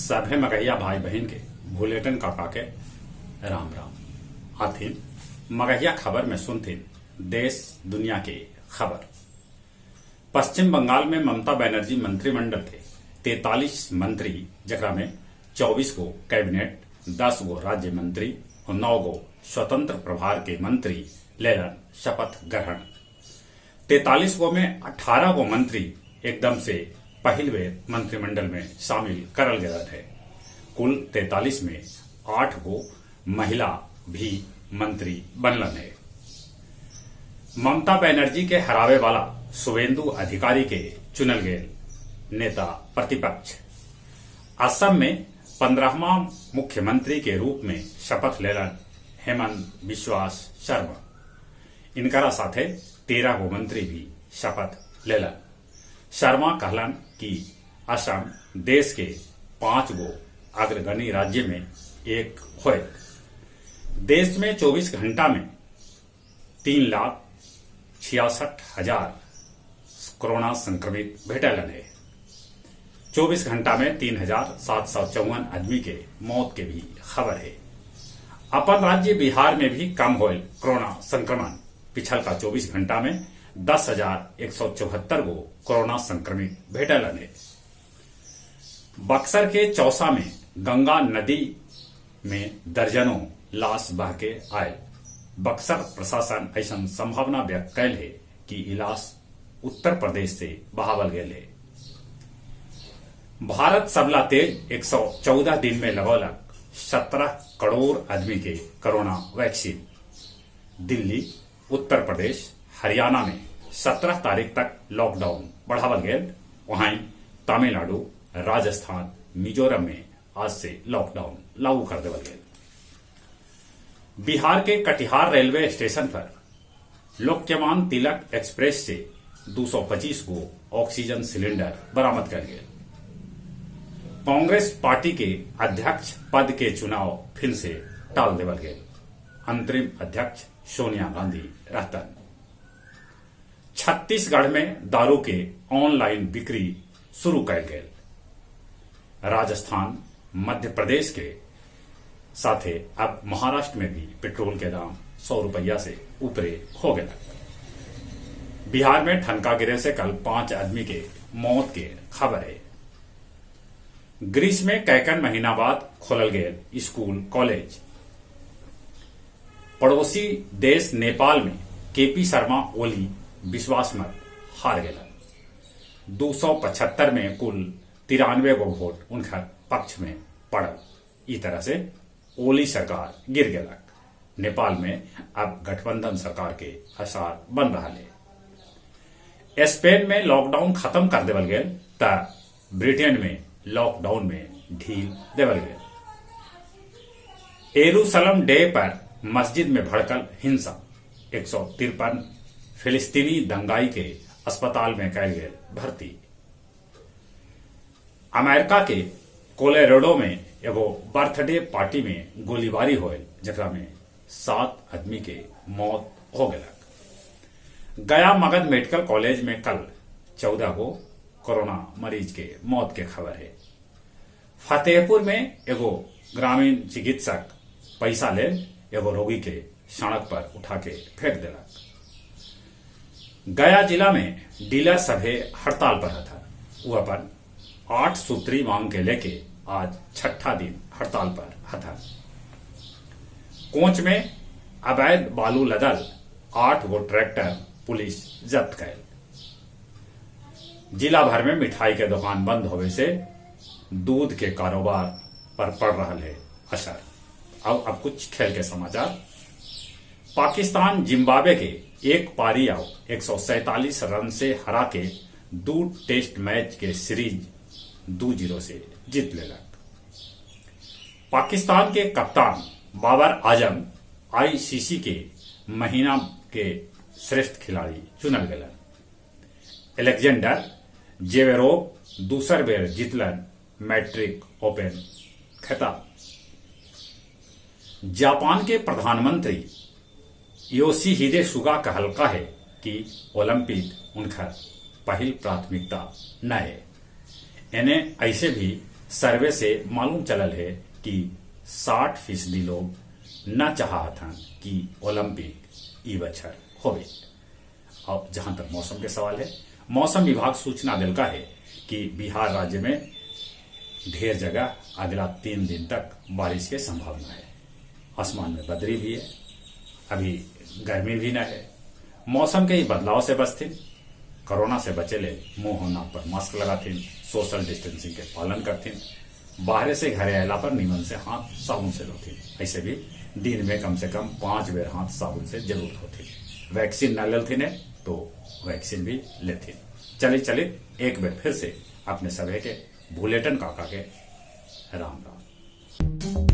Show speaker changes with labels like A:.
A: सभे मगहिया भाई बहिन के भुलेटन काका के राम राम। आथिन मगहिया खबर में सुनथिन देश दुनिया के खबर। पश्चिम बंगाल में ममता बनर्जी मंत्रिमंडल के 43 मंत्री, जकरा में 24 गो कैबिनेट, 10 गो राज्य मंत्री और 9 गो स्वतंत्र प्रभार के मंत्री लेलन शपथ ग्रहण। 43 गो में 18 गो मंत्री एकदम से पहिल बेर मंत्रिमंडल में शामिल करल गए है। कुल 43 में 8 गो महिला भी मंत्री बनलन है। ममता बनर्जी के हरावे वाला शुभेंदु अधिकारी के चुनल गए नेता प्रतिपक्ष। असम में 15वां मुख्यमंत्री के रूप में शपथ लेलन हेमंत विश्वास शर्मा। इनकरा साथे 13 गो मंत्री भी शपथ लेलन। शर्मा कहलन कि असम देश के 5 गो अग्रगणी राज्य में एक होयत। देश में 24 घंटा में 3,66,000 कोरोना संक्रमित भेटलन है। 24 घंटा में 3,754 आदमी के मौत के भी खबर है। अपन राज्य बिहार में भी कम होल कोरोना संक्रमण। पिछल का 24 घंटा में 10,174 गो कोरोना संक्रमित भेटलन है। बक्सर के चौसा में गंगा नदी में दर्जनों लाश बह के आयल। बक्सर प्रशासन ऐसा संभावना व्यक्त कैल है कि ई लाश उत्तर प्रदेश से बहावल गए है। भारत सबला तेज 114 दिन में लगौलक 17 करोड़ आदमी के कोरोना वैक्सीन। दिल्ली, उत्तर प्रदेश, हरियाणा में 17 तारीख तक लॉकडाउन बढ़ावल गए। वहीं तमिलनाडु, राजस्थान, मिजोरम में आज से लॉकडाउन लागू कर देवल गए। बिहार के कटिहार रेलवे स्टेशन पर लोकमान्य तिलक एक्सप्रेस से 225 गो ऑक्सीजन सिलेंडर बरामद कर गए। कांग्रेस पार्टी के अध्यक्ष पद के चुनाव फिर से टाल देवल गए। अंतरिम अध्यक्ष सोनिया गांधी रहतन। छत्तीसगढ़ में दारू के ऑनलाइन बिक्री शुरू कयल गेल। राजस्थान, मध्य प्रदेश के साथे अब महाराष्ट्र में भी पेट्रोल के दाम 100 रुपया से ऊपरे हो गए। बिहार में ठनका गिरे से कल 5 आदमी के मौत के खबर है। ग्रीस में कैकन महीना बाद खोलल गए स्कूल कॉलेज। पड़ोसी देश नेपाल में केपी शर्मा ओली विश्वास मत हार गए। 275 में कुल 93 गो वोट उनका पक्ष में पड़ल। ई तरह से ओली सरकार गिर गलक। नेपाल में अब गठबंधन सरकार के आसार बन रहा है। स्पेन में लॉकडाउन खत्म कर देवल गए त ब्रिटेन में लॉकडाउन में ढील देवल गए। एरूसलम डे पर मस्जिद में भड़कल हिंसा। 153 फिलिस्तीनी दंगाई के अस्पताल में कैल गए भर्ती। अमेरिका के कोलोराडो में एगो बर्थडे पार्टी में गोलीबारी होल, जकरा में 7 आदमी के मौत हो गलक। गया मगध मेडिकल कॉलेज में कल 14 गो कोरोना मरीज के मौत के खबर है। फतेहपुर में एगो ग्रामीण चिकित्सक पैसा ले एगो रोगी के सड़क पर उठा के फेंक देलक। गया जिला में डीलर सभे हड़ताल पर था। वो अपन 8 सूत्री मांग के लेके आज 6ठा दिन हड़ताल पर हथा। कोच में अवैध बालू लदल 8 गो ट्रैक्टर पुलिस जब्त कैल। जिला भर में मिठाई के दुकान बंद होवे से दूध के कारोबार पर पड़ रहा है असर। अब कुछ खेल के समाचार। पाकिस्तान जिम्बाब्वे के एक पारी आओ 147 रन से हरा के 2 टेस्ट मैच के सीरीज 2-0 से जीत लेलक। पाकिस्तान के कप्तान बाबर आजम आईसीसी के महीना के श्रेष्ठ खिलाड़ी चुनल गए। अलेक्जेंडर जेवेरोव दूसर बेर जीतलन मैट्रिक ओपन खिताब। जापान के प्रधानमंत्री योशिहिदे सुगा कहलका है कि ओलंपिक उनका पहिल प्राथमिकता न है। इन्हें ऐसे भी सर्वे से मालूम चलल हे कि 60% लोग न चाहत हन कि ओलंपिक ई बछर होवे। अब जहां तक मौसम के सवाल है, मौसम विभाग सूचना दिलका है कि बिहार राज्य में ढेर जगह अगला 3 दिन तक बारिश के संभावना है। आसमान में बदरी भी है, अभी गर्मी भी न है। मौसम के ही बदलाव से बचथिन, कोरोना से बचे ले मुंह और नाक पर मास्क लगाथिन, सोशल डिस्टेंसिंग के पालन करथिन, बाहर से घरे आयला पर नीमन से हाथ साबुन से धोथिन। ऐसे भी दिन में कम से कम 5 बेर हाथ साबुन से जरूर धोथिन। वैक्सीन न लेथिन है तो वैक्सीन भी लेथिन। चले चले एक बेर फिर से अपने सभे के भुलेटन काका के राम राम।